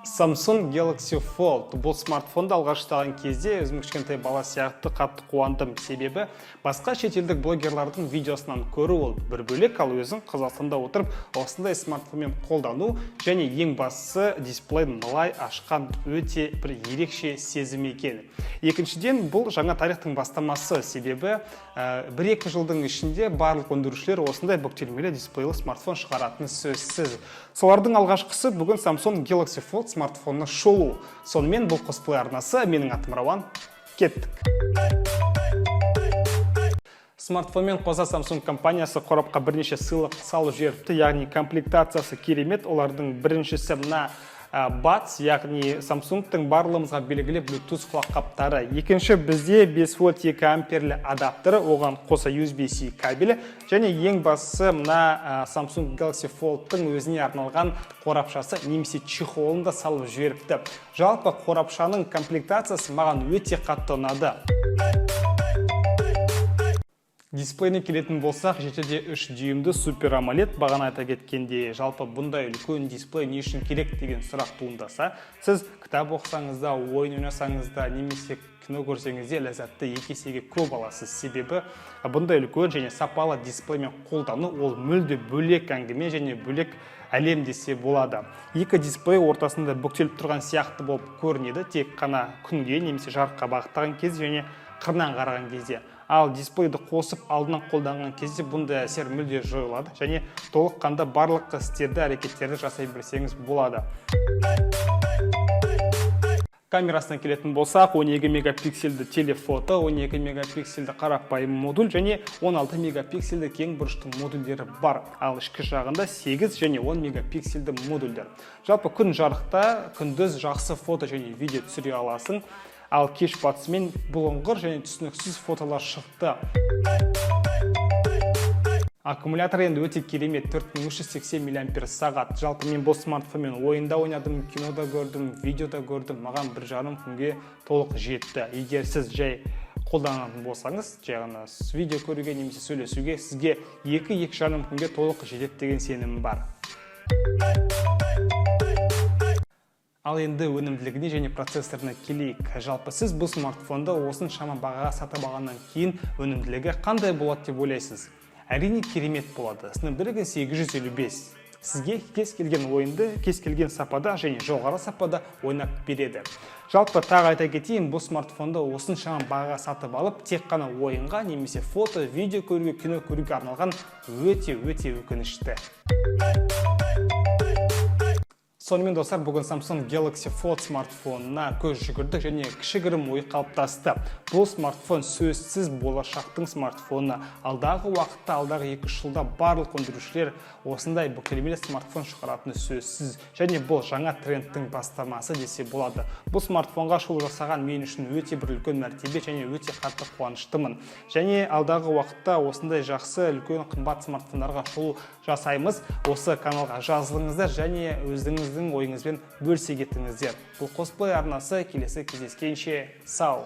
Samsung Galaxy Fold. Бұл смартфонды алғаш ұстаған кезде өзім кішкентай бала сияқты қатты қуандым. Себебі басқа шетелдік блогерлардың видеосынан көру ол бір бөлек, ал өзің Қазақстанда отырып осындай смартфонмен қолдану және ең бастысы дисплейін былай ашқан өте бір ерекше сезім екен. Екіншіден, бұл жаңа тарихтың бастамасы, себебі 1-2 жылдың ішінде барлық өндірушілер осындай бүктелмелі дисплейлі смартфон шығаратыны сөзсіз. Солардың алғашқысы бүгін Samsung Galaxy Fold смартфонына шолу. Сонымен, бұл Косплей арнасы, менің атым Рауан. Кеттік. Смартфонмен қоса Samsung компаниясы қорапқа бірнеше сыйлық салып жіберіпті, яғни комплектациясы керемет. Олардың біріншісі мына Buds, яғни Samsung-тың барлығымызға белгілі Bluetooth құлаққаптары. Екінші бізде 5 вольт 2 амперлі адаптеры, оған қоса USB-C кабелі және ең бастысы мына Samsung Galaxy Fold-тың өзіне арналған қорапшасы немесе чехолын да салып жіберіпті. Жалпы қорапшаның комплектациясы маған өте қатты ұнады. Дисплейіне келетін болсақ, 7,3 дюймді Super AMOLED. Бағана айта кеткендей, жалпы бұндай үлкен дисплей не үшін керек деген сұрақ туындаса, сіз кітап оқысаңыз да, ойын ойнасаңыз да немесе кино көрсеңіз де, ләззатты екі есеге көп аласыз. Себебі бұндай үлкен және сапалы дисплеймен қолдану ол мүлде бөлек әңгіме және бөлек әлем десе болады. Екі дисплей ортасында бүктеліп тұрған сияқты болып көрінеді тек қана күнге немесе жарыққа бағыттаған кезде және қырынан қараған кезде. Ал дисплейді қосып, алдынан қолданған кезде бұндай әсер мүлде жойылады және толыққанды барлық істерді, әрекеттерді жасай білсеңіз болады. Камерасына келетін болсақ, 12 мегапиксельді телефото, 12 мегапиксельді қарапайым модуль және 16 мегапиксельді кең бұрышты модульдері бар. Ал ішкі жағында 8 және 10 мегапиксельді модульдер. Жалпы күн жарықта күндіз жақсы фото және видео түсіре аласың, ал кеш батысымен бұлыңғыр және түсініксіз фотолар шықты. Аккумулятор енді өте керемет, 4380 миллиампер сағат. Жалпы мен бұл смартфонмен ойында ойнадым, кинода көрдім, видеода көрдім, маған 1,5 күнге толық жетті. Егер сіз жай қолданатын болсаңыз, жай ғана видео көруге немесе сөйлесуге, сізге 2-2,5 күнге толық жетеді деген сенімім бар. Ал енді өнімділігіне және процессорына келейік. Жалпы сіз бұл смартфонды осыншама бағаға сатып алғаннан кейін өнімділігі қандай болады деп ойлайсыз? Әрине, керемет болады. Snapdragon 855 сізге кез келген ойынды кез келген сапада және жоғары сапада ойнап береді. Жалпы тағы айта кетейін, бұл смартфонды осыншама бағаға сатып алып, тек қана ойынға немесе фото, видео көруге, кино көруге арналған өте өте өкінішті. Сонымен, достар, бүгін Samsung Galaxy Fold смартфонына көз жүгірдік және кішігірім ой қалыптасты. Бұл смартфон сөзсіз болашақтың смартфоны. Алдағы уақытта, алдағы 2-3 жылда барлық өндірушілер осындай бүктелмелі смартфон шығаратыны сөзсіз және бұл жаңа трендтің бастамасы десе болады. Бұл смартфонға шолу жасаған мен үшін өте бір үлкен мәртебе және өте қатты қуаныштымын. Және алдағы уақытта осындай жақсы, үлкен, қымбат смартфондарға шолу жасаймыз. Осы каналға жазылыңыздар және өзіңіздің ойыңызбен бөлісе кетіңіздер. Бұл Косплей арнасы, келесі кездескенше сау.